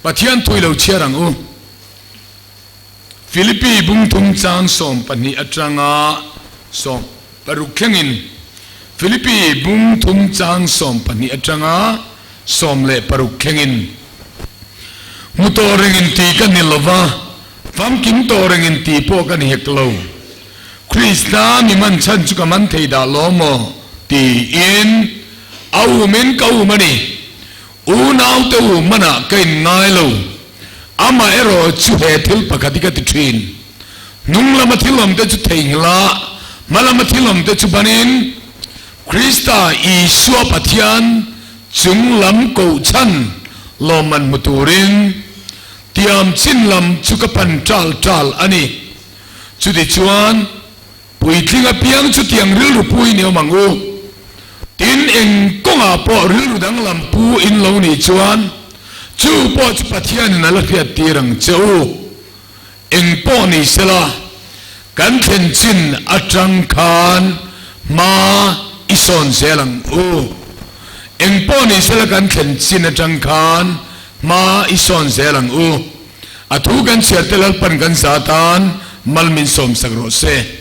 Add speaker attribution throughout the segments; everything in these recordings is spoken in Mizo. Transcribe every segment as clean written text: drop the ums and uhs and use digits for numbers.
Speaker 1: Pathian thu i lo chhiar ang u. Philippi bungthum chang 12 atanga 16 thlengin Philippi bungthum chang 12 atanga 16 thlengin Hmu tawh rengin ti ka ni lova, famkim tawh rengin ti pawh ka ni hek lo. Krista mi man chhan chu ka man thei dah lo maw? tiin a umin ka um a ni. Unaute u manah ka inngai lo. Amaherawh chu he thil pakhat hi ka ti thin. Hnung lama thil awmte chu theihnghilh a, hma lama thil awmte chu banin Krista Isua Pathian chung lam kohchhan lawmman hmu turin tiam chin lam chu ka pan tal tal a ni. Chutichuan, Puitling apiang chutiang rilru pu in i awm ang u. Tin, eng kawngah pawh rilru danglam pu in lo nih chuan chu pawh chu Pathianin a la hriat tir ang che u. Eng pawh ni sela, kan thlen chin atang khan hma i sawn zel ang u. Eng pawh ni sela kan thlen chin atang khan hma i sawn zel ang u. A thu kan chhiar te Lalpan kan za tan mal min sawmsak rawh se.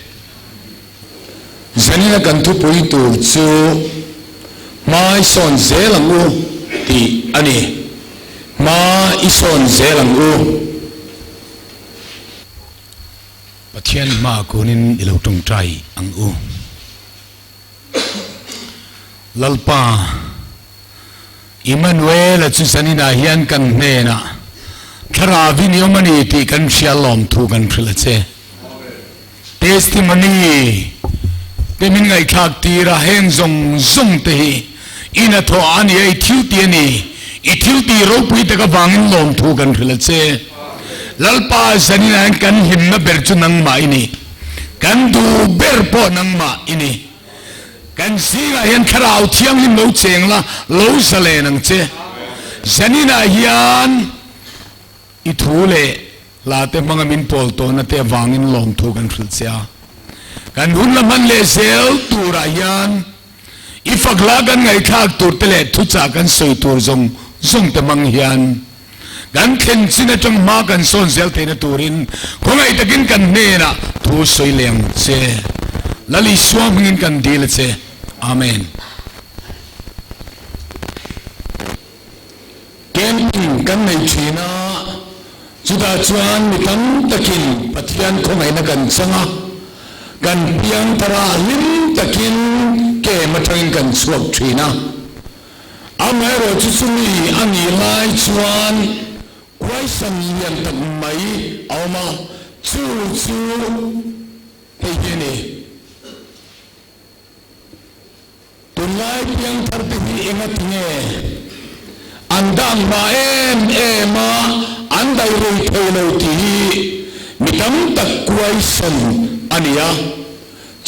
Speaker 2: Zanina kan thupui tur chu Hma i sawn zel ang u tih a ni. Hma i sawn zel ang u.
Speaker 1: Pathian hma kunin i lo tawngtai ang u. Lalpa. Immanuela chu zaninah hian kan hnenah Thlarauin i awm a ni tih kan hria lawm thu kan hrilh a che. Testimony te min ngaihthlak tir a, heng zawng zawng te hi i hnathawh a ni a, i thil ti a ni, i thil tih ropui tak avangin lawm thu kan hrilh a che. Lalpa zaninah hian kan hlimna ber chu nangmah i ni, kan duh ber pawh nangmah i ni. Kan zingah hian Thlarau Thianghlim lo cheng la, lo zalen ang che. Zaninah hian i thu leh hla te hmanga min pawl tawhna te avangin lawmthu kan hrilh che a. Kan hun la hman leh zel turah hian i fak hla kan ngaihthlak tur te leh thuchah kan sawi tur zawng zawng te hmang hian kan thlen chin atang hma kan sawn zel theihna turin khawngaih takin kan hnenah thu sawi leh ang che. Lal Isua hmingin kan dil a che. Amen.
Speaker 2: Camping kan nei thin a, chutah chuan mi tam takin Pathian khawngaihna kan chang a, kan piang thar a, hlim takin camp atangin kan chhuak thin a. Amaherawh chu chumi a nih lai chuan question lian tak mai a awm a, chu chu hei hi a ni. Tunlai piangthar te hi enga tinge an dang hma em em a, an daih rei thei lo tih hi mi tam tak question a ni a,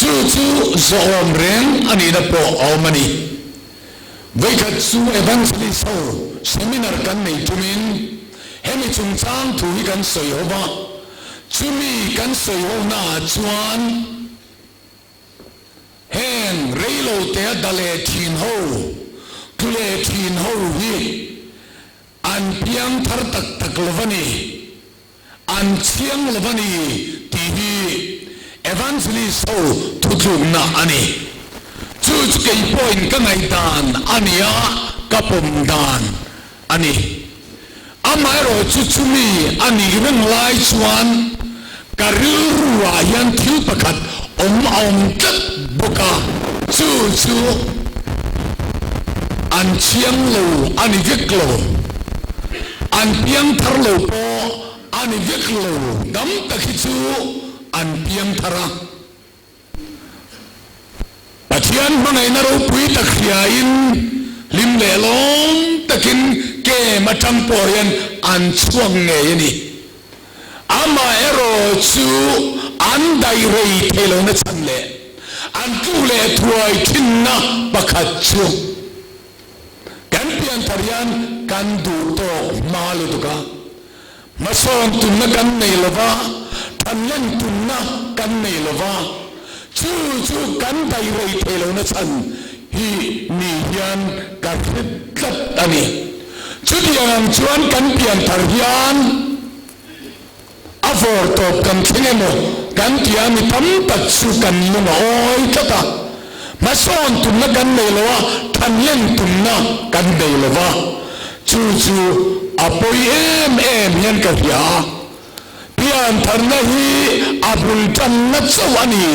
Speaker 2: chu chu zawhawm reng a nihna pawh a awm a ni. Vawikhat chu Evangelist ho seminar kan nei tumin hemi chungchang thu hi kan sawi ho va, chumi kan sawi ho naah chuan heng reilotea da leh thin ho, tlu leh thin ho hi an piang thar tak tak lo va ni, an chiang lo a ni tih hi Evangelist ho thutlukna a ni. Chu chu kei pawhin ka ngaihdan a ni a, ka pawm dan a ni. Amaherawh chu chumi a nih reng lai chuan ka rilru ah hian thil pakhat awm a awm tlat bawk a, chu chu an chiang lo a ni vek lo, an piang thar lo pawh a ni vek lo, dam tak hi chu an piang thar a. Pathian hmangaihna ropui tak hriain hlim leh lawm takin kem atang pawh hian an chhuak ngei a ni. Amaherawh chu an daih rei thei lohna chhan leh an tluk leh thuai thinna pakhat chu kan pianthar hian kan duh tawk hma lutuk a. Hmasawn tumna kan nei lo va, thanlen tumna kan nei lo va, chu chu kan daih rei thei lohna chhan hi ni hian ka hre tlat a ni. Chutiang ang chuan kan pianthar hian a vawr tawp kan thleng emaw kan ti a, mi tam tak chu kan lung a awi tlat a, hmasawn tumna kan nei lo a, thanlen tumna kan nei lo va, chu chu a pawi em em hian ka hria a. Piantharna hi a bul tanna chauh a ni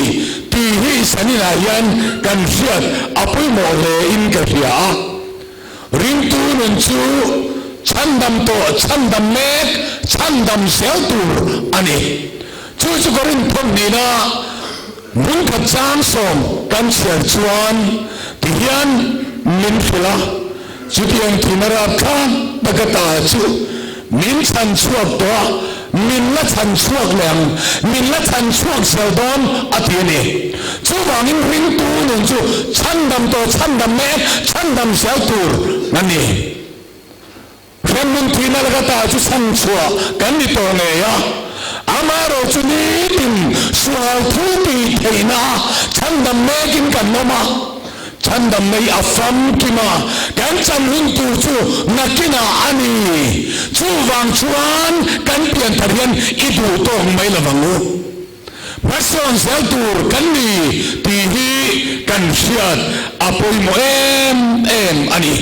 Speaker 2: tih hi Saninah hian kan hriat a pawimawh hle in ka hria a. Ringtu nun chu chhandam tawh, chhandam mek, chhandam zel tur a ni. Chu chu Korinth thawmhnihna hmunkhat chang sawm kan chhiar chuan ti hian min hrilh a. Chutiang thina rapthlak taka ta chu min chhan chhuak tawh a, min la chhan chhuak leh ang, min la chhan chhuak zel dawn a ti a ni. Chuvangin ringtu nun chu chhandam tawh, chhandam mek, chhandam zel tur a ni. Hremhmun thihna laka ta chu chhan chhuah kan ni tawh ngei a, amaherawhchu nitin sual thil tih theihna a chhandam mekin kan awm a. Chhandam mai a famkim a, kan chan hun tur chu nakinah a ni. Chuvang chuan kan pianthar hian i duh tawk mai lo vang u. Hmasawn zel tur kan ni tih hi kan hriat a pawimawh em em a ni.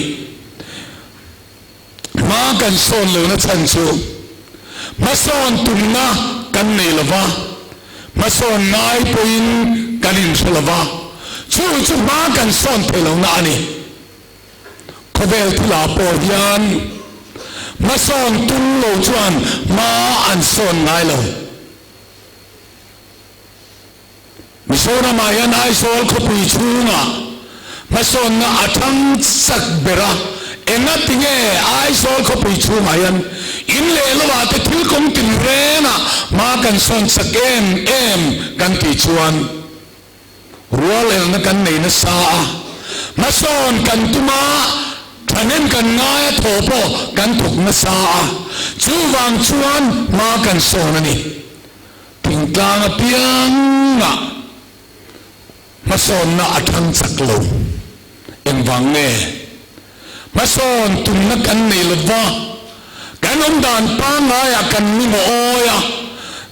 Speaker 2: Hma kan sawn lohna chhan chu hmasawn tumna kan nei lo va, hmasawn ngai pawhin kan inhre lo va, chu chu hma kan sawn thei lohna a ni. Khawvel thilah pawh hian hmasawn tum lo chuan hma an sawn ngai lo. Mizoramah hian Aizawl khawpui chhungah hmasawnna a thang chak ber a, engati nge Aizawl khawpui chhungah hian in leh lovah te thil kawng tin rengah hma kan sawn chak em em kan tih chuan rual elna kan nei nasa a, hmasawn kan tum a, thahnem kan ngai a thaw pawh kan thawk nasa a, chuvang chuan hma kan sawn a ni. Thingtlang apiangah hmasawnna a thang chak lo. Engvang nge? Hmasawn tumna kan nei lova, kan awm dan pangaiah kan ni maw awi a,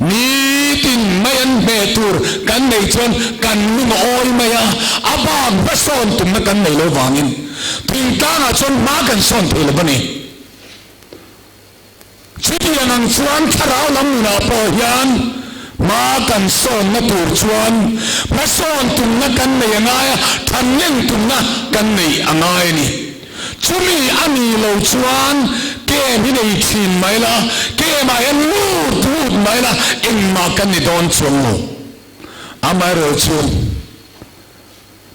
Speaker 2: nitin mai an hmeh tur kan nei chuan kan ni maw awi mai a, a bak hmasawn tumna kan nei lo vangin thingtlangah chuan hma kan sawn thei lo a ni. Chutiang ang chuan thlarau lam nunah pawh hian hma kan sawnna tur chuan hmasawn tumna kan nei a ngai a, thanlen tumna kan neih a ngai a ni. Chumi a nih lo chuan kem hi nei thin mai la, kemah hian lut lut mai la, engmah kan ni dawn chuang lo. Amaherawhchu.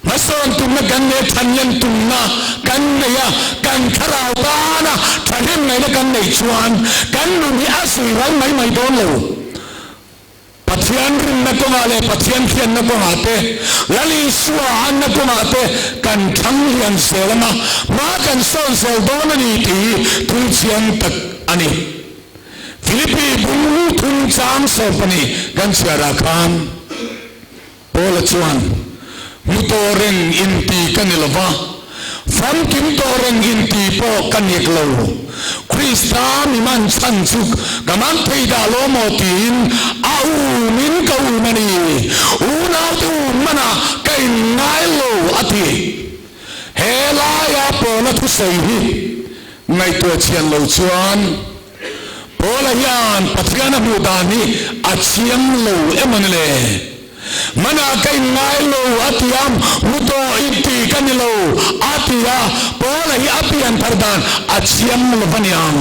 Speaker 2: Hmasawn tumna kan nei a, thanlen tumna kan nei a, kan thlarau tana thahnem ngaihna kan neih chuan kan nun hi a zui ral mai mai dawn lo. Pathian rinna kawngah leh Pathian hriatna kawngah te, Lal Isua anna kawngah te kan thlang lian zel ang a, hma kan sawn zel dawn a ni tih hi thil chiang tak a ni. Philippi bung thum chang 12 kan chhiarah khan, Paula chuan, Hmu tawh reng inti ka ni lo va, famkim tawh reng inti pawh ka nek lo. Krista mi man chhan chu ka man thei dah lo maw tiin a umin ka um a ni. Unaute um manah ka inngai lo, a ti. He laia Paula thusawi hi ngaihtuah chian lo chuan, Paula hian Pathian a hmuh dan hi a chiang lo em a ni le? Hmanah ka inngai lo a ti a, hmu tawh i ti ka ni lo a ti a, Paula hi a pianthar dan a chiang lo va niang.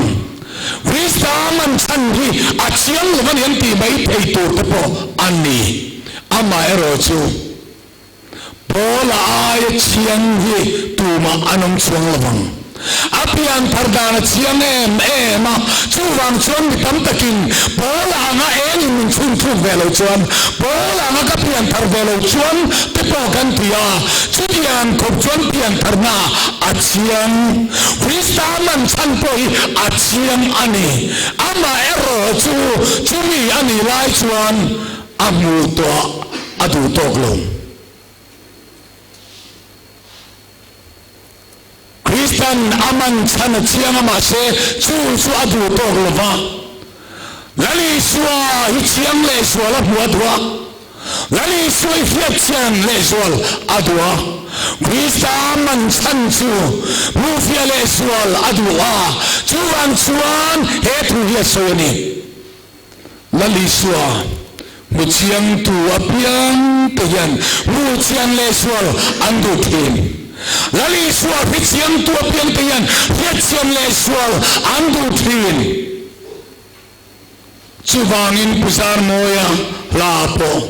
Speaker 2: Krista man chhan hi a chiang lo va ni an tih mai thei tur te pawh a ni. Amaherawhchu chu. Paula aia chiang hi tumah an awm chuang lo vang. A pianthar dan a chiang em em a, chuvang chuan mi tam takin Paula anga engin min chhun thluk ve lo chuan, Paula anga ka pianthar ve lo chuan te pawh kan ti a, chutiang khawp chuan piantharna a chiang. Krista man chhan pawh hi a chiang a ni. Amaherawh chu chumi a nih lai chuan A hmuh tawh a duh tawk lo. Kristan a man chhan a chiang a mahse chu chu a duh tawk lo va. Lal Isua hi chiang lehzual a hmu a duh a, Lal Isua hi hriat chian lehzual a duh a, Krista man chhan chu hmuhfiah lehzual a duh a, chuvang chuan he thu hi a sawi a ni. Lal Isua hmu chiangtu apiang te hian hmu chian lehzual an duh thin. Lal Isua hre chiangtu apiang te hian hriat chian lehzual an duh thin. Chuvangin Pu Zarmawia hla pawh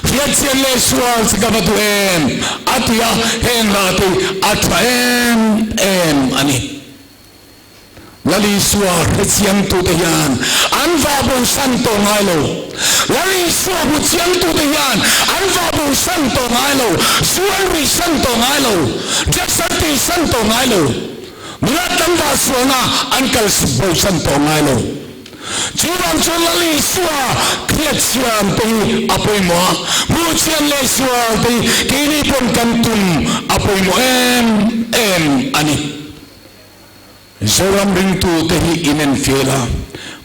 Speaker 2: hriat chian lehzual che ka va duh em a ti a, heng hla te hi a tha em em a ni. Lal Isua hrechiangtute hian an vahbosan tawh ngai lo. Lal Isua hmuchiangtute hian an vahbosan tawh ngai lo. Sual ruihsan tawh ngai lo. Drugs an tihsan tawh ngai lo. Nula tlangval sualna an kal bosan tawh ngai lo. Chuvang chuan Lal Isua hriatchhiam te hi a pawimawh a, hmuhchhiam leh sual te hi keini pawn kan tum a pawimawh em em a ni. Zoram ringtute hi inenfial a,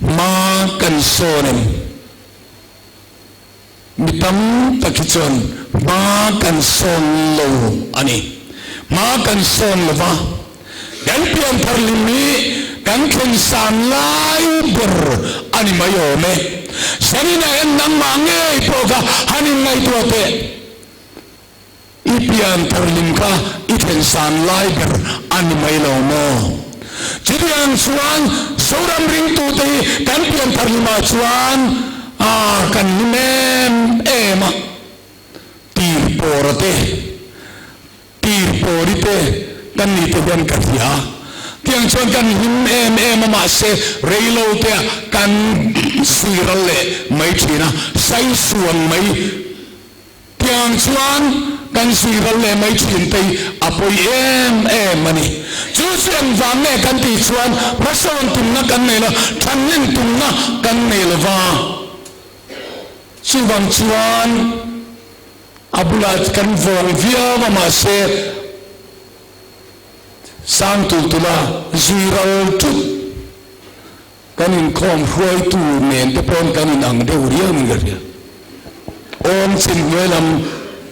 Speaker 2: hma kan sawn em? Mi tam tak hi chuan hma kan sawn lo a ni. Hma kan sawn lo va, kan pianthar hlim hi kan thlen san lai ber a ni mai awm e. Zanin ah hian nangmah ngei pawh kha han inngaihtuah teh. I pian thar hlim kha i thlen san lai ber a ni mai lo maw? Chutiang chuan Zoram ringtute hi kan pian thar hlimah chuan a kan hlim em em a, tir pawra te, tir pawri te kan nih te hian ka hria. Tiang chuan kan hlim em em a mahse reilo tea kan zui ral leh mai thin a, saisuan mai. Tiang chuan kan zui ral leh mai thin te hi a pawi em em a ni. Chu chu engvang nge kan tih chuan hmasawn tumna kan nei lo, thanlen tumna kan nei lo va. Chuvang chuan a bulah kan vawng viau a mahse sang tul tula zui ral thut. Kan inkhawm hruaitu nen te pawn kan inang deuh riau in ka hria. Awm chin hnuai lam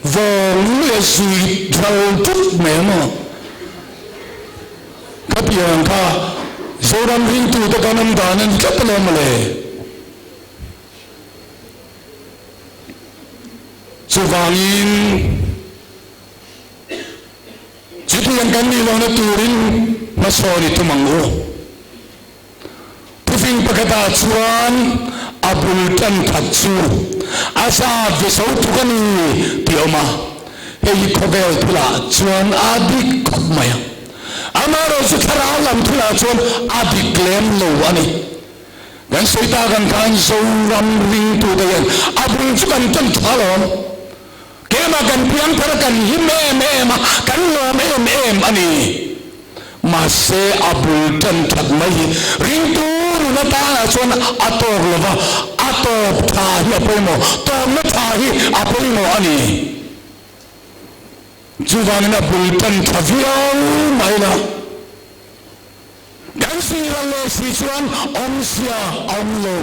Speaker 2: vawng leh zui ral tut mai ang aw. Ka piang kha Zoram ringtute kan awm dan a ni tlat alawm mawle. Chuvangin chutiang kan nih lohna turin hmasawn i tum ang u. Thufing pakhatah chuan a bul tan that chu a zat ve zo tuk a ni tih a awm a, hei hi khawvel thulah chuan a dik khawp mai a, amaherawhchu thlarau lam thulah chuan a dik lem lo a ni. Kan sawi tak ang khan Zoram ringtute hian a bul chu kan tan tha alawm, keimah kan piangthar a kan him em em a, kan lawm em em a ni. Mahse a bul tan that mai hi ringtu run atangah chuan a tawk lo va, a tawp tha hi a pawimawh, tawpna tha hi a pawimawh a ni. Chuvangin a bul tan tha viau mai la. Kan sira leh si chuan awmzia a awm lo.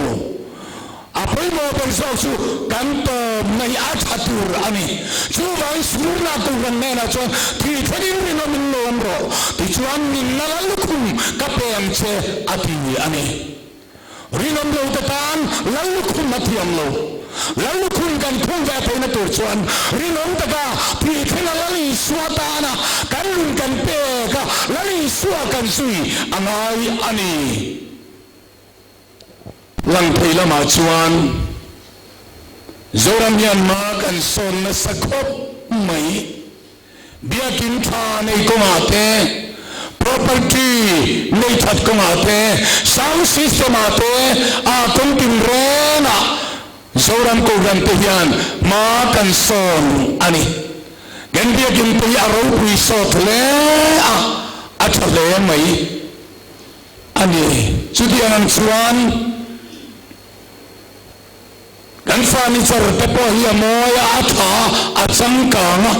Speaker 2: A pawimawh ber zawk chu kan tawpna hi a tha tur a ni. Chuvangin Smyrna Kohhran hnenah chuan thih thlengin rinawmin lawm rawh, tichuan nunna la lukhum ka pe ang che a ti a ni. Rinawm lo te tan lal lukhum a thiam lo. Lal lukhum kan khum ve theihna tur chuan rinawm taka thih thlenga Lal Isua tana kan nun kan pek a, Lal Isua kan zui a ngai a ni. Lang thei lamah chuan Zoram hian hma kan sawn nasa khawp mai. Biakin tha nei kawngah te, property nei that kawngah te, sound system ah te, a kawng tinrengah Zoram Kohhran te hian hma kan sawn a ni. Kan biakin te hi a ropui sawt hle a, a tha hle mai a ni. Chutiang ang chuan Kan furniture te pawh hi a mawi a, a tha a, a changkang a.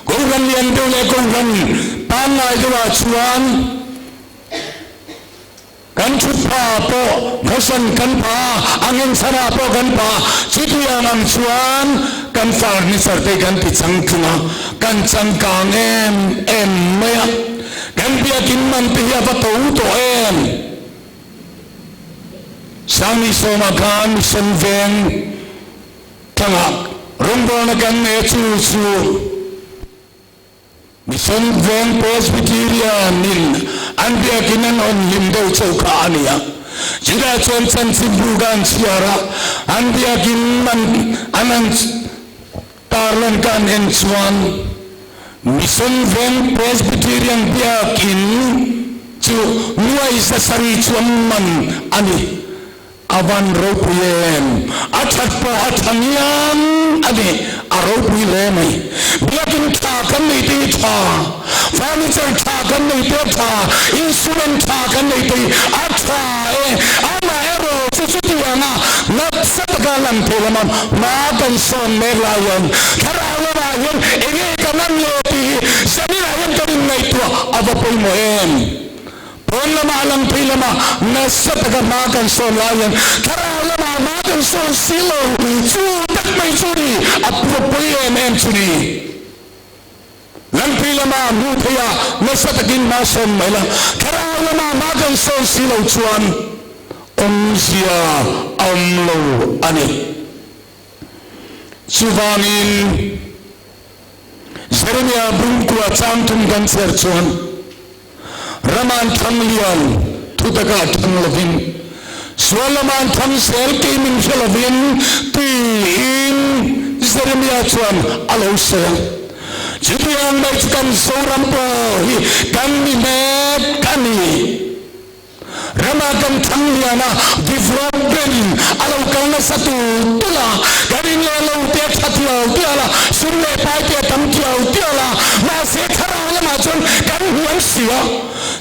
Speaker 2: Kohhran lian deuh leh kohhran Pangngai deuhah chuan kan thut pha pawh cushion kan pha a, a ngenchhanah pawh kan pha a, chutiang ang chuan kan furniture te kan ti changtlung a, kan changkang em em mai a. Kan biakin man te hi a va to tawh em? Sangni sawmah khan mission veng tlangah rawngbawlna kan nei a, chu chu Mission veng Presbyterian in an biakin an hawn hlim deuh chauh kha a ni a. Chutah chuan chanchinbu ka an chhiar a, an biakin an an an tarlan ka an en chuan Mission veng Presbyterian biakin chu nuai zasarih chuan man a ni. A van ropui em? A that pawh a tha ngiang a ni, a ropui hle mai. Biakin tha kan nei te hi tha, furniture tha kan nei te a tha, instrument tha kan nei te hi a tha e. Amaherawh chu chutianga nasa taka lang thei lama hma kan sawn mek lai hian thlarau lamah hian enge kan an leh tih hi zaninah hian kan inngaihtuah a va pawimawh em? Pawn lamah lang phei lamah nasa taka hma kan sawn lai hian thlarau lamah hma kan sawn si lo chu tak mai chu ni a pawi em em chu ni. Lang phei lamah hmuh theih a nasa takin hma sawn mai la, thlarau lamah hma kan sawn si lo chuan awmzia a awm lo a ni. Chuvangin Jeremia bungkua changthum kan chhiar chuan Rama'n thang lian thutakah thang lovin, sual lama'n thang zel kei min hre lovin tiin Jeremia chuan a lo sawi a. Chutiang mai chu kan Zoram pawh hi kan ni mek a ni. Rama kan thang lian a, development a lo kal nasa tur tur a, kan in leh lo te a tha tial tial a, sum leh pai te a tam tial tial a, mahse thlarau lamah chuan kan hniam si a,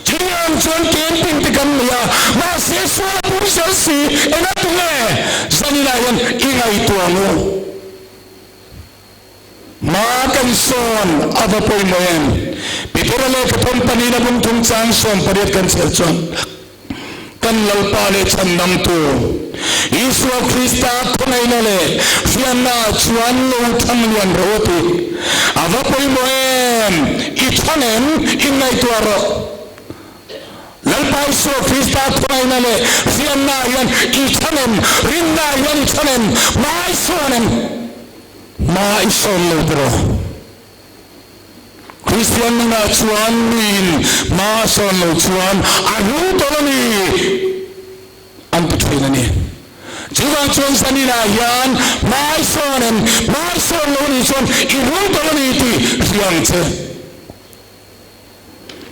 Speaker 2: chutiang chuan camping te kan nei a, mahse sual a pum zel si, enga tunge zaninah hian i ngaihtuah ang u? Hma kan sawn a va pawimawh em? Petera lehkha thawmpaniin a bung thung chang 18 kan chhiar chuan, Kan Lalpa leh Chhandamtu Isua Krista khawngaihna leh hriatna chuan lo thang lian rawh u ti. A va pawimawh em? I thang em? Inngaihtuah rawh. Lalpa Isua Krista khawngaihna leh hriatna hian i thang em? Rinna hian i thang em? Hma i sawn em? Hma i sawn lo tiraw? Kristian nunah chuan miin hma a sawn lo chuan a hnung tawlh a ni an ti thin a ni. Chuvang chuan zaninah hian hma i sawn em? Hma i sawn lo nih chuan i hnung tawlh a ni tih hria ang che.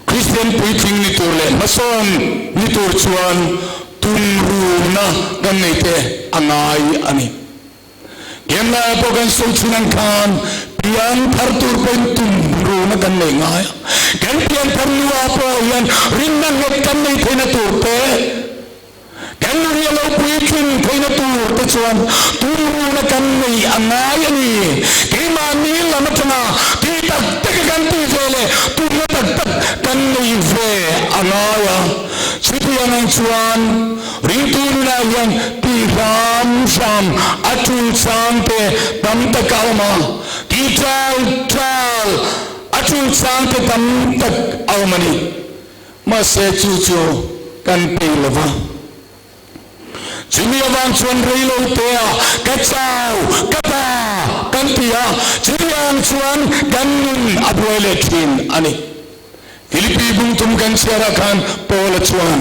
Speaker 2: Kristian puitling ni tur leh hmasawn ni tur chuan tumruhna kan nei te a ngai a ni. Hemlaiah pawh kan sawi thin ang khan pian thar tur pawhin tum runa kan nei ngai a. Kan pian thar nuah pawh hian rinna nghet kan nei theihna tur te, kan ria lo puitlin theihna tur te chuan tum runa kan nei a ngai a ni. Keimahni lam atanga tih tak taka kan tih ve leh tumna tak tak kan nei ve a ngai a. Chutiang ang chuan Ringtu nunah hian tih hram hram a tul chang te tam tak a awm a, tih ṭal ṭal a tul chang te tam tak a awm a ni. Mahse chu chu kan pei lo va. Chumi avang chuan rei lo tea ka chau, ka ta kan ti a, chumi ang chuan kan nun a buai leh thin a ni. Philippi bungthum kan chhiarah khan Paula chuan,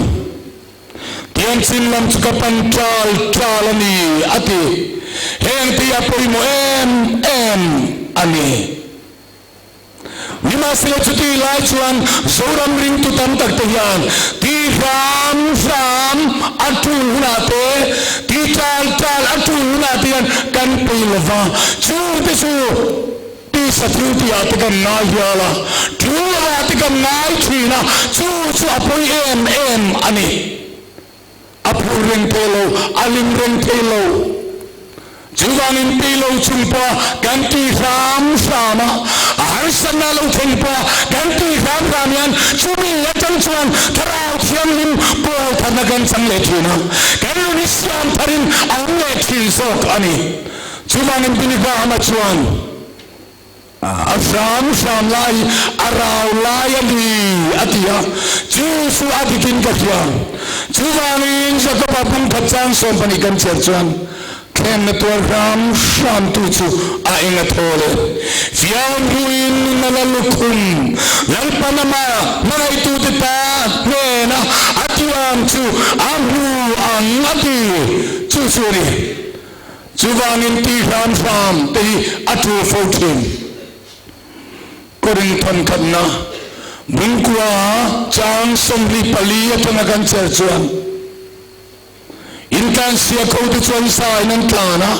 Speaker 2: Tiangchin lam chu ka pan ṭal ṭal a ni, a ti. Heng te hi a pawimawh em em a ni. Nimahsela chutih lai chuan Zoram ringtu tam tak te hian ti hram hram a ṭul hunah te, ti ṭal ṭal a ṭul hunah te hian kan pei lo va, chungte chu Tisa thil tihah te kan ngai hial a, ṭul lovah te kan ngai ṭhin a, chu chu a pawi em em a ni. A phur reng thei lo, a lim reng thei lo. Chuvangin pi lo chung pawha kan tih hram hram a, a harsatna lo thleng pawha kan tih hram hram hian chumi atang chuan Thlarau Thianghlim pawl tharna kan chang leh thin a, kan nun hi siam tharin a awm leh thin zawk a ni. Chuvangin Billy Graham-a chuan. A hram hram lai a rau lai a ni, a ti a. Chu chu a dikin ka hria. Chuvangin Jakoba pumkhat chang 12 kan chhiar chuan, Thlenna tuar hram hramtu chu a eng a thawl e. Fiam ruin nuna la lukhum, Lalpan ama hmangaihtute ta hnena a tiam chu a hmu ang, a ti. Chu chu a ni. Chuvangin tih hram hram te hi a tul fo thin. Korin thankhatna Bungkua chang 24 atanga kan cher chuan intlansiak ho te chuan zaiin an tlan a,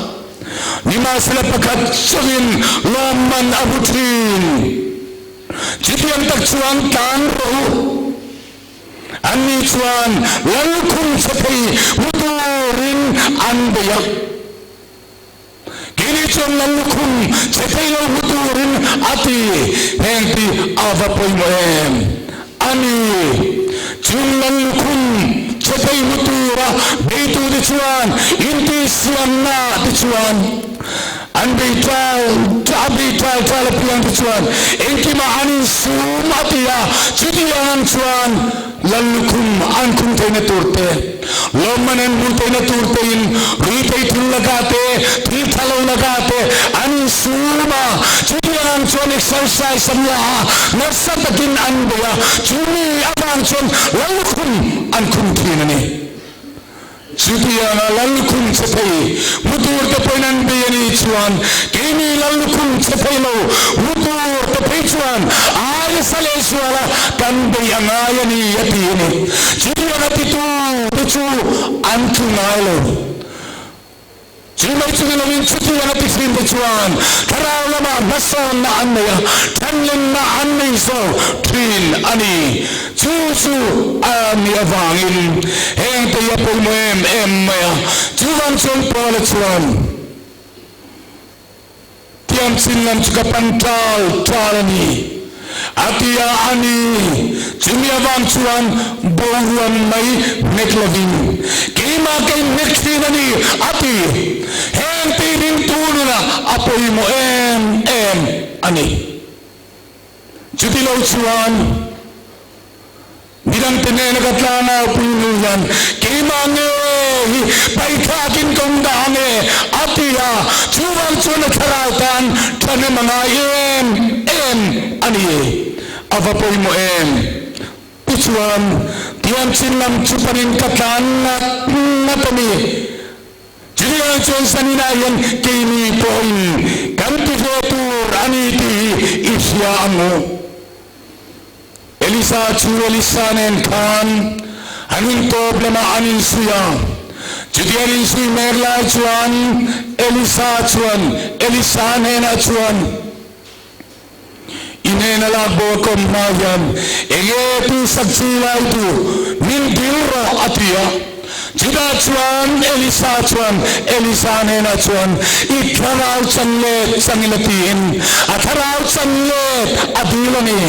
Speaker 2: nimahsela pakhat chauhin lawmman a hmu thin. Chutiang tak chuan tlan rawh u. Anni chuan lalkhum che thei hmu turin an bei a. Keini chuan lalkhum che thei lo hmu turin a ti. Heng ti a va pawimawh em? A ni, chung lalkhum che thei hmu tura beitute chuan intihsiamna te chuan An bei ṭal ṭal, a bei ṭal ṭal apiang te chuan engkimah an insum a ti a, chutiang ang chuan Lal lukhum an khum theihna tur te, lawmman an hmuh theihna tur tein ruithei thil lakah te, thil ṭha lo lakah te an insum a, chutiang ang chuan exercise an la a, nasa takin an bei a, chumi avang chuan Lal lukhum an khum ṭhin a ni. Chutianga lallukhum che thei hmu tur te pawhin an bei a nih chuan keini lallukhum che thei lo hmu tur te phei chuan ai sa leh suala kan bei a ngai a ni a ti a ni. Chutianga titu te chu an tlu ngai lo. Chu mai chu ni loin chutianga ti thin te chuan thlarau lamah hmasawnna an nei a, thanlenna an nei zawk thin a ni. Chu chu a nih avangin heng te hi a pawimawh em em mai a. Chuvang chuan Paula chuan Tiang chin lam chu ka pan ṭal ṭal a ni, a ti a, a ni. Chumi avang chuan boruan mai hnek lovin keimah ka inhnek ṭhin a ni, a ti. Heng tih ringtu nunah a pawimawh em em a ni. Chuti lo chuan. Midangte nena ka tlangau pui hnu hian keimah nge hi paithlakin ka awm dah ang e, a ti a. Chuvang chuan a thlarau tan thahnem a ngai em em a ni. A va pawimawh em? Tichuan, tiamchin lam chu panin ka tlan ngat ngat a ni. Chutiang chuan zaninah hian keini pawhin kan ti ve tur a ni tih hi i hria ang u. Elisa chu Elisa nen khan an intawp lamah an inzui a. Chuti an inzui mek lai chuan Elisa chuan Elisa hnenah chuan, I hnena lak bawr kawm hma hian enge tihsak chi lai tu min dil rawh, a ti a. Chutah chuan Elisa chuan Elisa hnenah chuan, I thlarau chan let chang ila tiin a thlarau chan let a dil a ni.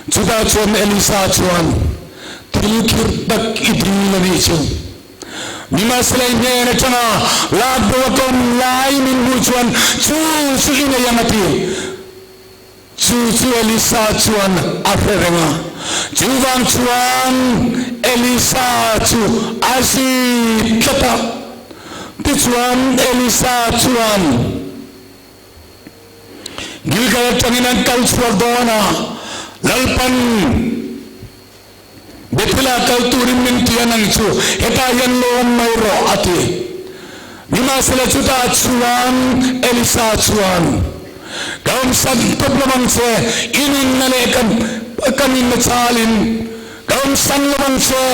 Speaker 2: Chutah chuan Elisa chuan, Thil khirh tak i dil a nih chu. Nimahsela i hnen atanga lak bo a kawm lai min hmuh chuan chu chu i nei ang a ti. Chu chu Elisa chuan a hre reng a, chuvang chuan Elisa chu a zip tlat a. Tichuan Elisa chuan Gilgal atangin an kal chhuak dawn a, Lalpan Bethel-ah kal turin min ti a, nang chu hetah hian lawm mai rawh, a ti. Nimahsela chutah chuan Elisa chuan, Ka awmsan tawp lo ang che, i nunna leh ka nunna chalin ka awmsan lo ang che,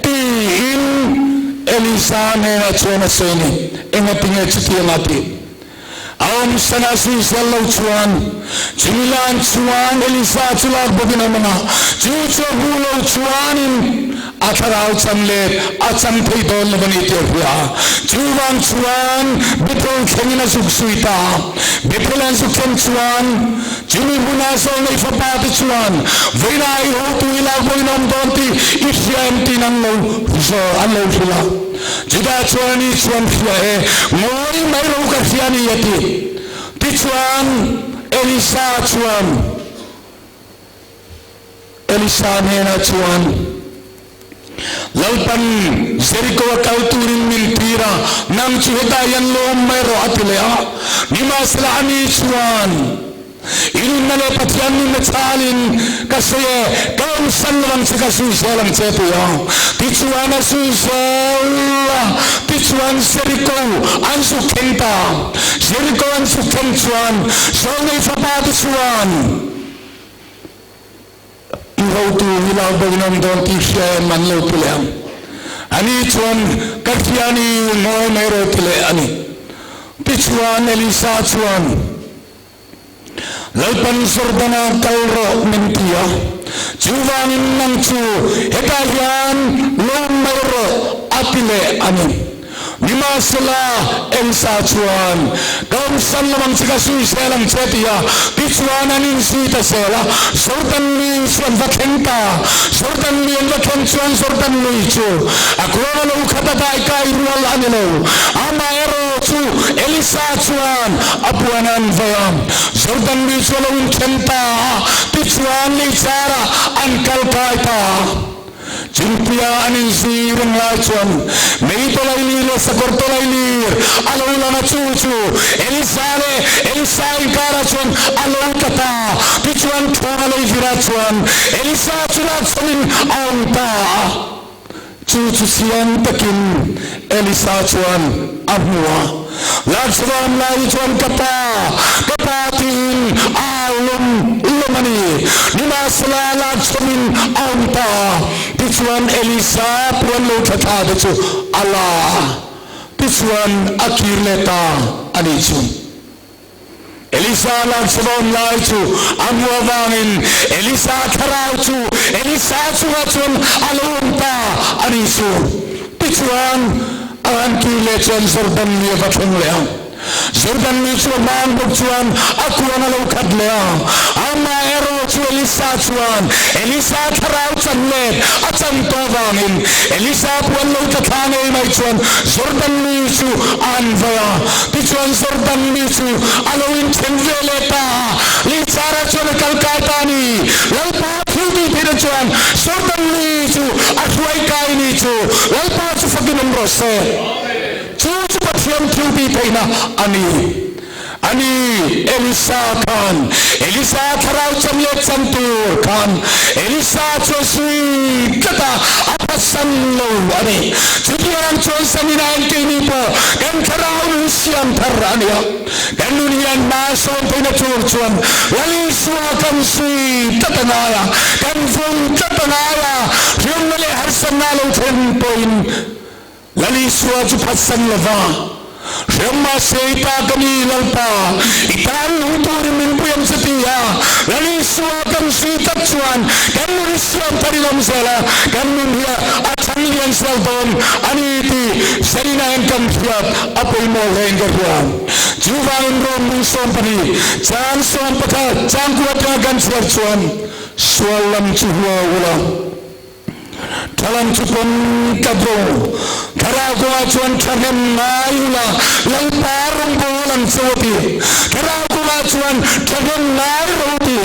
Speaker 2: tiin Elisa hnenah chuan a sawi a ni. Engatinge chutiang a tih? A awmsan a sawisel lo chuan chumi lan chuan Elisa chu lak bawkin a awm ang a, chu chu a hmuh lo chuanin a thlarau chan let a chang thei dawn lo a ni tih a hria a. Chuvang chuan Bethel thlengin a zuk zui ta a. Bethel an zuk thlen chuan chumi hmuna Zawlnei fapa te chuan, Vawiinah i hotu i lak bawkin a awm dawn tih i hria em tiin an lo zawh an lo hrilh a. Judah chuan ani chuan hria e, ngawi mai ro ka hria ni a ti. Tichuan Elisa chuan Elisa hnenah chuan, Lalpan Jeriko a kal turin min tir a, nang chu hetah hian lo awm mai rawh a ti leh a. Nimahsela ani chuan, I nunna leh Pathian nunna chhalin ka sawi e, ka awmsan lo ang che, ka zui zel ang che, ti a. Tichuan a zui zel a, tichuan Jeriko an zuk thleng ta. Jeriko an zuk thleng chuan Zawlnei fapa te chuan, I hotu hi lo bo in awm dawn tih hria em an lo ti leh ang. Ani chuan, Ka hria ni, ngawi mai rawh ti leh a ni. Tichuan Elisa chuan, Lalpan Jordana kal rawh min ti a, chuvangin nang chu hetah hian lo mai rawh a ti leh a ni. Nimahsela, Elsa chuan, Ka awmsan lo ang che, ka zui zel ang che a ti a. Tichuan an inzui ta zel a, Jordan lui chu an va thleng ta. Jordan lui an va thleng chuan Jordan lui chu a kuang a lo khat a, daikai rual a ni lo. Amaherawh chu Elisa chuan a puan an vawi a, Jordan lui chu a lo inthen ta a, tichuan lei charah an kal kai ta a. Chungpuia an inzui reng lai chuan mei tawlailir leh sakawr tawlailir a lo lang a, chu chu Elisa leh Elisa inkarah chuan a lo tla ta. Tichuan thawng a lei virah chuan Elisa chu lakchhawmin a awm ta a. Chu chu chiang takin Elisa chuan a hmu a, Lakshman lai chuan ka pa, ka pa tiin a au lawm lawm a ni. Nimahsela Lakshmanin a awm ta a, tichuan Elisa puan lo thla thla te chu a la a, tichuan a kir leh ta a nih chu. Elisa lakchhawm lai chu a hmu avangin Elisa thlarau chu Elisa chungah chuan a lo awm ta a ni chu. Tichuan, a han kir leh chuan Jordan lui a va thleng leh a. Jordan lui chu a hmang bawk chuan a kuang a lo khat leh a. Amaherawh chu Elisa chuan Elisa thlarau chan let a chan tawh avangin Elisa puan lo tla thla ngei mai chuan Jordan lui chu a han vawi a. Tichuan Jordan mi chu a lo inthen ve leh ta a, Lihchara chuan a kal kai ta a ni. Lalpa thil tih theihna chuan Jordan mi chu a hruai kai ni chu Lalpa chu fakin awm rawh se. Chu chu Pathian thil tih theihna a ni. A ni, Elisa khan Elisa thlarau chan leh chan tur khan Elisa chu a zui tlat a, a phatsan lo a ni. Chutiang chuan Samina en keini pawh kan thlarau nun siam thar a ni a, kan nun hian hma sawn theihna tur chuan Lal Isua kan zui tlat a ngai a, kan vawng tlat a ngai a, hriamna leh harsatna lo thlen pawhin Lal Isua chu phatsan lova, Hrem mahse i ta ka ni, Lalpa, i tan nung turin min pui ang che ti a, Lal Isua kan zui tak chuan kan nun hi siam thar in awm zel a, kan nun hi a chhan lian zel dawn a ni tih Zarina hian kan hriat a pawimawh hle in ka hria. Chuvangin Rom bung 12, chang 11, chang kua atanga kan chhiar chuan sual lam chu hua ula. Thalam chu pawn ka bo. Thlarau kawngah chuan thahnem ngai ula, Lalpa rawngbâwl ang che u a ti. Thlarau kawngah chuan thahnem ngai rawh u ti.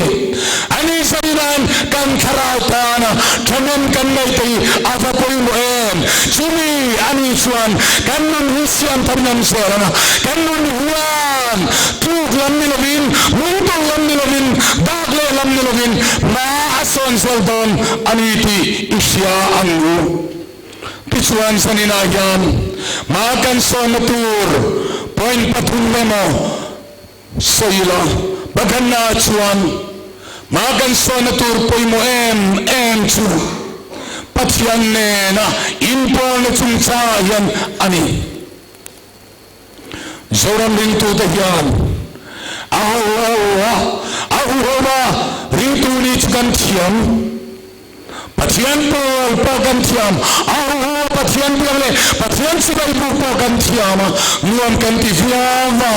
Speaker 2: Ani sawi nan kan thlarau tana thahnem kan neih te hi a va pawimawh em! Chumi ani chuan kan nun hi siam thar ngam zel ang a, kan nun huan tluk lam ni lovin, lungtawlh lam ni lovin, dak leh lam ni lovin hma a sawn zel dawn a ni tih i hria ang u. Tichuan zaninah hian hma kan sawnna tur point pathum emaw sawi ila, pakhatnaah chuan hma kan sawnna tur pawimawh em em chu Pathian nena inpawlna chungchangah hian a ni. Zoram ringtute hian a ho a ho a, a huhawm a, ringtu nih chu kan thiam. Pathian pawl pawh kan thiam, a huho a Pathian biak leh Pathian chibai buk pawh kan thiam a, nuam kan ti viau a,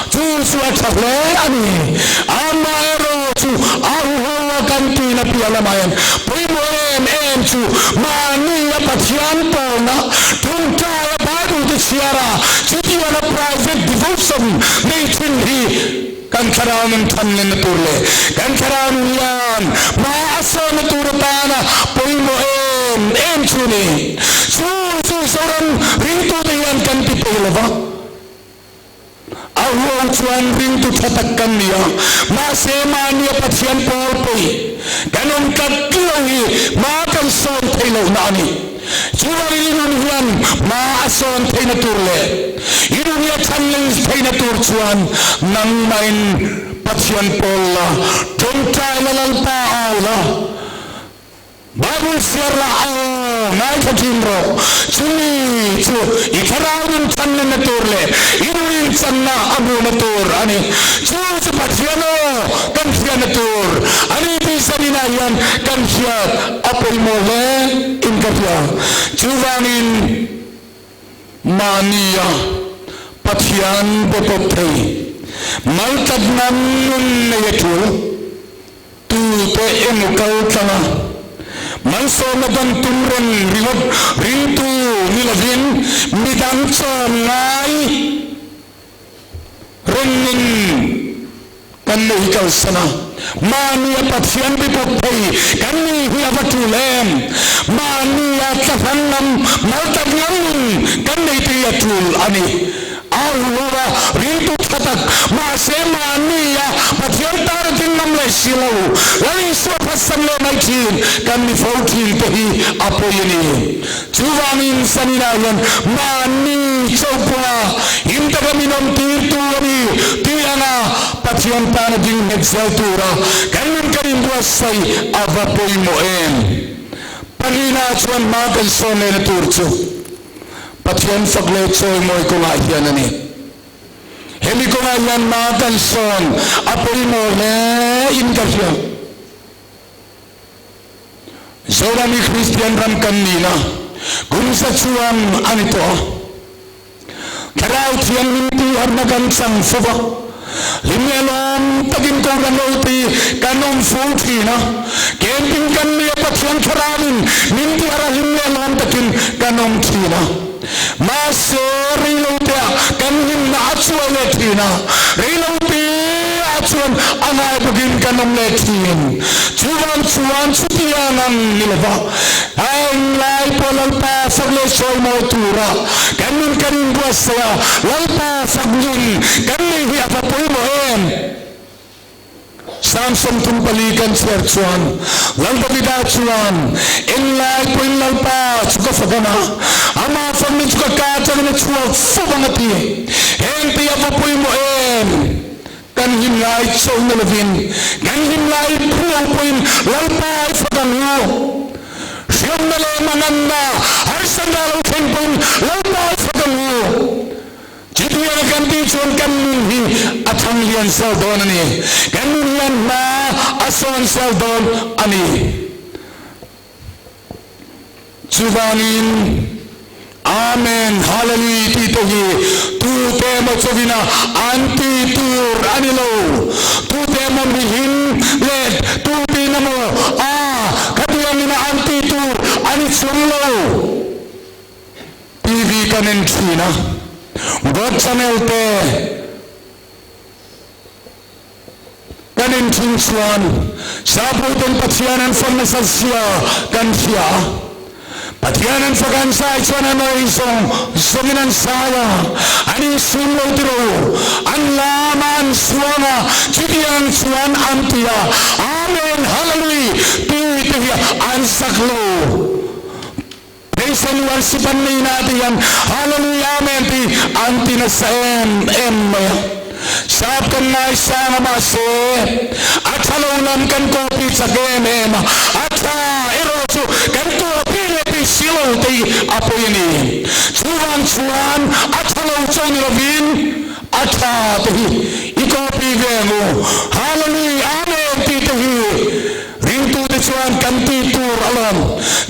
Speaker 2: chu chu a tha hle a ni. Amaherawhchu a huho a kan tihna piah lamah hian pawimawh em em chu mahni a Pathian pawlna tawngtaia Bible te chhiar a, chutianga private devotion nei thin hi Kan thlarau nun thanlenna tur leh kan thlarau nun hian hma a sawnna tur atana pawimawh em em chu a ni. Chu chu Zoram ringtute hian kan ti peih lo va, a huau chuan ringtu tha tak kan ni a, mahse mahnia Pathian pawl peih kan awm tlat lo hi hma kan sawn theih lohna a ni. Chuvangin i nun hian hma a sawn theihna tur leh i nun hi a chhan leng theihna tur chuan nangmahin Pathian pawl la, tawngtai la, Lalpa au la, Bible chhiar la, au ngaithla thin rawh. Chumi chu i thlarau nun chhan lenna tur leh i nun inchanna a hmuhna tur a ni. Chu chu Pathian aw kan hriatna tur a ni tih zaninah hian kan hriat A pawimawh hle in ka hria. Chuvangin mahnia Pathian be pawp thei maltlat ngam nun nei a tul. Tute emaw kal tlanga malsawmna dan tum reng ringawt ringtu ni lovin midang chawm ngai Rengin kan nei kalsan a, mahnia Pathian bi bawk thei kan ni hi a va tul em? Mahnia tlahlan lam mal tak ngam nun kan nei te hi a tul a ni. A hu a, riltu tha tak, mahse mahnia Pathian tan a ding ngam leh si lo, Lal Isua phatsan leh mai thin kan ni fo thin te hi a pawi a ni. Chuvangin Sanina hian mahni chauhpua him taka min awm tirtu a ni tih anga Pathian tana ding nghet zel tura kan nun kan inbuatsaih a va pawimawh em? Pahlina chuan hma kan sawn lehna tur chu Pathian fak leh chawimawi kawngah hian a ni. Hemi kawngah hian hma kan sawn a pawimawh hle in ka hria. Zoram hi Kristian ram kan nihna kum za chuan a ni tawh a. Thlarau Thianghlim tihharna kan chang fo va, hlim leh lawm takin Kohhran lo ti kan awm fo thin a. Camping kan ni a, Pathian Thlarauin min tihar a, hlim leh lawm takin kan awm thin a. Mahse, reiloteah kan hlimna a chuai leh thin a, reiloteah chuan a ngai bawkin kan awm leh thin. Chuvang chuan chutiang ang ni lova englai pawh Lalpa fak leh sawimawi tura kan nun kan inbuatsaih a, Lalpa fak nun kan neih hi a va pawimawh em? Psalm 34 kan chhiar chuan Lal Davida chuan, Englai pawhin Lalpa chu ka fak ang a, amah fakna chu ka ka atangin a chhuak fo ang a ti. Heng te hi a va pawimawh em? Kan hlim lai chauhna lovin kan hlim lai phuau pawhin Lalpa i fak ang u. Hriamna leh manganna harsatna lo thleng pawhin Lalpa i fak ang u. Chutianga kan tih chuan kan nun hi a thang lian zel dawn a ni. Kan nun hian hma a sawn zel dawn a ni. Chuvangin, Amen, Hallelui tih te hi tute emaw chawina an tih tur a ni lo. Tute emaw mihlim leh tutin emaw a khatiangina an tih tur a ni chung lo. TV kan en thin a, God channel te kan en thin chuan Saputen Pathian an fak nasat zia kan hria a, Pathian an fak an zai chuan an awi zawng zawngin an zai a, an insum lo tiro, an lam a, an suang a, chutiang chuan an ti a, Amen, Hallelui ti te hi an zak lo. Patient worship an nei na te hian Hallelujah Amen tih an ti nasa em em mai a. Sap kan ngaisang a mahse a tha lo lam kan copy chak em em a, a tha erawh chu kan copy leh tih si lo te hi a pawi a ni. Chuvang chuan a tha lo chaw ni lovin. A tha te hi i copy ve ang u. Hallelujah Amen tih te hi ringtute chuan kan tih tur alawm.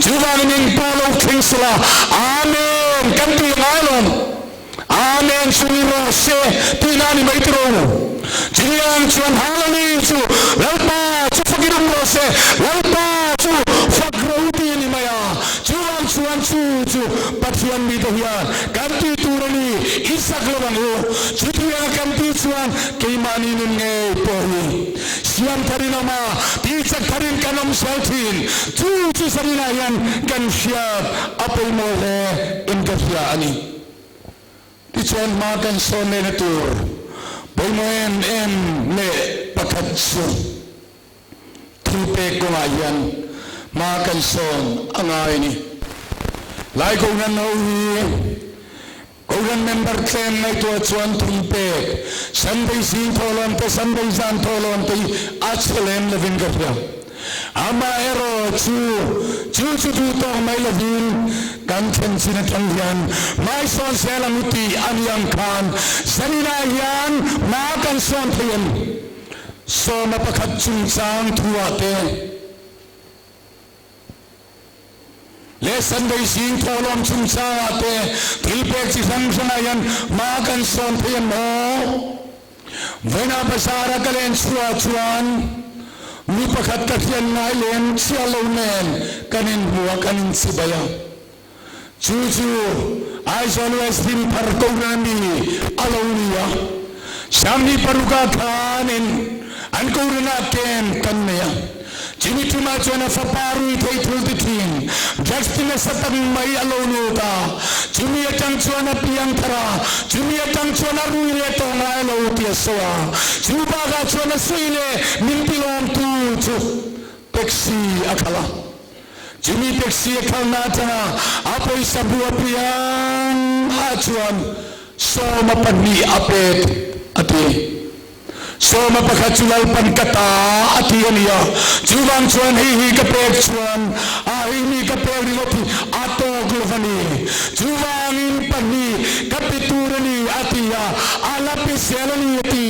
Speaker 2: Chuvangin engpawh lo thleng sela Amen kan tih ngai alawm. Amen chu ni rawh se tihna a ni mai tiraw u. Chutiang chuan Hallelujah chu Lalpa chu fakin awm rawh se, Lalpa chu fak rawh u tih a ni mai a. Chuvang chuan chu chu Pathian mite hian kan tih tur a ni, i zak lo ang u. Chutianga kan tih chuan keimahni nun ngei pawh hi siam tharin awm a, tihchak tharin kan awm sual thin. Chu chu zaninah hian kan hriat a pawimawh hle in ka hria a ni. Tichuan hma kan sawn lehna tur pawimawh em em leh pakhat chu thilpek kawngah hian hma kan sawn a ngai a ni. Lai Kohhran ho hi Kohhran member tlem ngaihtuah chuan thilpek Sunday zing thawhlawn te Sunday zan thawhlawn te hi a chhe lem lovin ka hria. Amaherawh chu, chu chu duh tawk mai lovin kan thlen chin atang hian hmaisawn zel ang u tih a ni ang khan zaninah hian hma kan sawn thei a ni. Sawma pakhat chungchang thuah te leh Sunday zing thawhlawm chungchangah te thil pek chi hrang hrangah hian hma kan sawn thei em aw? Vawiinah bazar a ka len chhuah chuan mi pakhat ka hriat ngai lem chiah lo nen kan inhmu a, kan inchibai a. Chu chu Aizawl West Dinthar Kohhran mi a lo ni a. Sangni paruka khanin an Kohhranah ken kan nei a. Chumi tumah chuan a fapa rui thei thul ti thin, drugs ti nasa tak mai a lo lut a. Chumi atang chuan a piang thar a, chumi atang chuan a rui leh tawh ngai lo ti a sawi a. Chu bakah chuan a sawi leh min ti lawmtu chu taxi a khalh a. Chumi taxi a khalhna atanga a pawisa bu a piang ah chuan 12 a pek a ti. Sawma pakhat chu Lalpan ka ta a ti a ni a, chuvang chuan hei hi ka pek chuan a hei mi ka pek ringawt hi a tawk lo va ni. Chuvangin pahnih ka pe tur a ni a ti a, a la pe zel a ni a ti.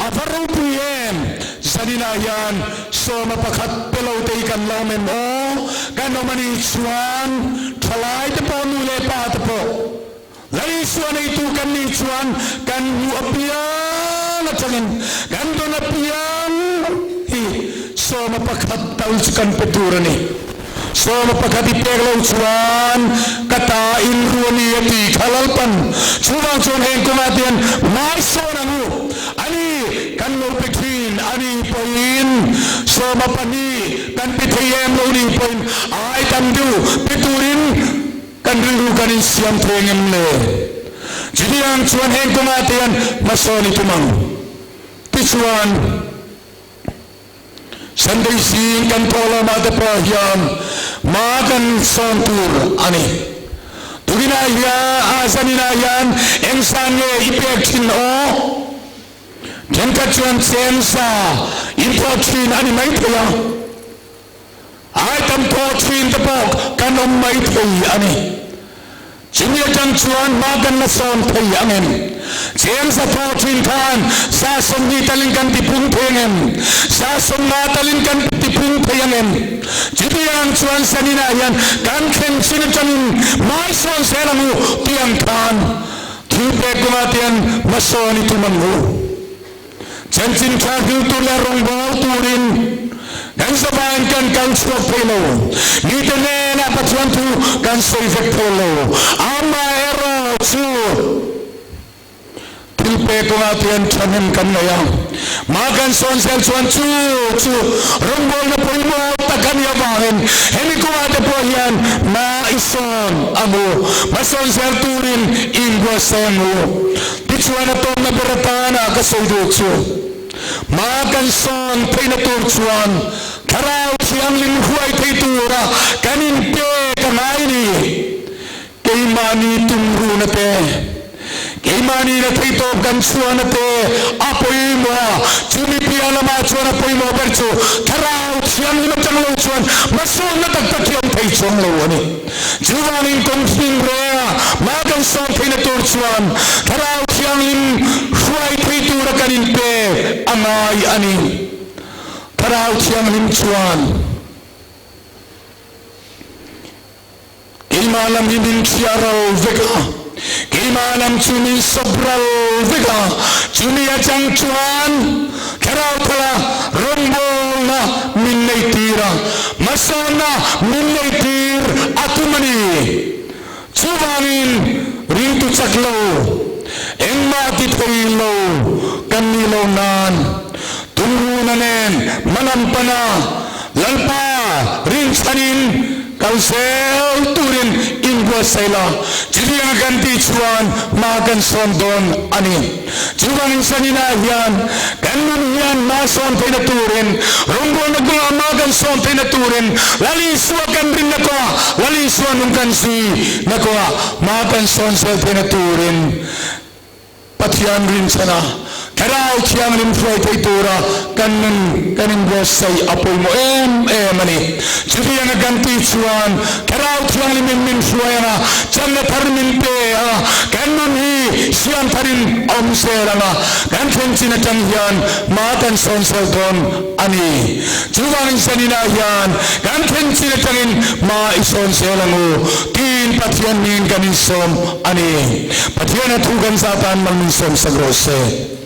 Speaker 2: A va ropui em! Zaninah hian sawma pakhat pe lo te hi kan la awm em aw? Kan awm a nih chuan thalai te pawh nu leh pa te pawh Laisua neitu kan nih chuan kan hmuh apiang atangin kan dawn apiang hi sawma pakhat tal chu kan pe tur a ni. Sawma pakhat i pek lo chuan ka ta in ru a ni a ti kha Lalpan. Chuvang chuan heng kawngah te hian hmaisawn ang u. A ni, kan lo pe thin a ni pawhin sawma pahnih kan pe thei em lo ni pawhin ai tam deuh pe turin Kan rilru kan insiam thei ang em le? Chutiang chuan heng kawngah te hian hmasawn i tum ang. Tichuan, Sunday zing kan thawh lamah te pawh hian hma kan sawn tur a ni. Tukinah hian, a zaninah hian eng san nge i pek thin aw? Thenkhat chuan cheng sa in thawh thin a ni maithei a. Ai tam thawh thin te pawh kan awm mai thei a ni. Chumi atang chuan hma kan la sawn thei ang em? Cheng za thawh thin khan 20% talin kan ti phung thei ang em? 50% talin kan ti phung thei ang em? Chutiang chuan zaninah hian kan thleng chin atangin hmai sawn zel ang u tih ang khan thil pek kawngah te hian hmasawn i tum ang u. Chanchin tha hrilh tur leh rawngbâwl turin kan zavaiin kan kal chhuak thei lo. Mite hnenah Pathian thu kan sawi vek thei lo. Amaherawhchu, thil pek kawngah tian thahnem kan nei a. Mah kan sawn zel chuan chu chu rawngbâwlna pawimawh tak a nih avangin hemi kawngah te pawh hian hma i sawn ang u. Hmasawn zel turin i inbuatsaih ang u. Tichuan a tawpna ber atana ka sawi duh chu, hma kan sawn theihna tur chuan Thlarau Thianghlim hruai thei tura kan inpek a ngai ni. Keimahni tumruhna te, keimahni na theihtawp kan chhuahna te a pawimawh a, chumi piah lamah chuan a pawimawh ber chu Thlarau Thianghlim atang lo chuan hmasawnna tak tak hi a awm thei chuang lo a ni. Chuvangin kawng hring renga hma kan sawn theihna tur chuan Thlarau. Thianghlim hruai thei tura kan inpek a ngai a ni. Thlarau Thianghlim chuan Keimah lam hi min chhiah ral vek a, keimah lam chu min sawp ral vek a, chumi atang chuan Thlarau Thala rawngbawlna min neihtir a, hmasawnna min neihtir a tum a ni. Chuvangin ringtu chak lo, engmah ti thei lo kan nih lo nan tumruna nen hmalam pana Lalpa rinchhanin kal zel turin inbuatsaih la, chutianga kan tih chuan hma kan sawn dawn a ni. Chuvangin Sanina hian kan nun hian hma sawn theihna turin, rawngbawlna kawngah hma kan sawn theihna turin, Lal Isua kan rinna kawngah, Lal Isua nung kan zuina kawngah hma kan sawn zel theihna turin Pathian rinchhana Thlarau Thianghlim hruai theih tura kan nun kan inbuatsaih a pawimawh em em a ni. Chutianga kan tih chuan Thlarau Thianghlimin min hruai ang a, channa thar min pe a, kan nun hi siam tharin a awm zel ang a, kan thleng chin atang hian hma kan sawn zel dawn a ni. Chuvangin zaninah hian kan thleng chin atangin hma i sawn zel ang u tiin Pathian hmingin kan insawm a ni. Pathian a thu kan zah tan mal min sawm sak rawh se.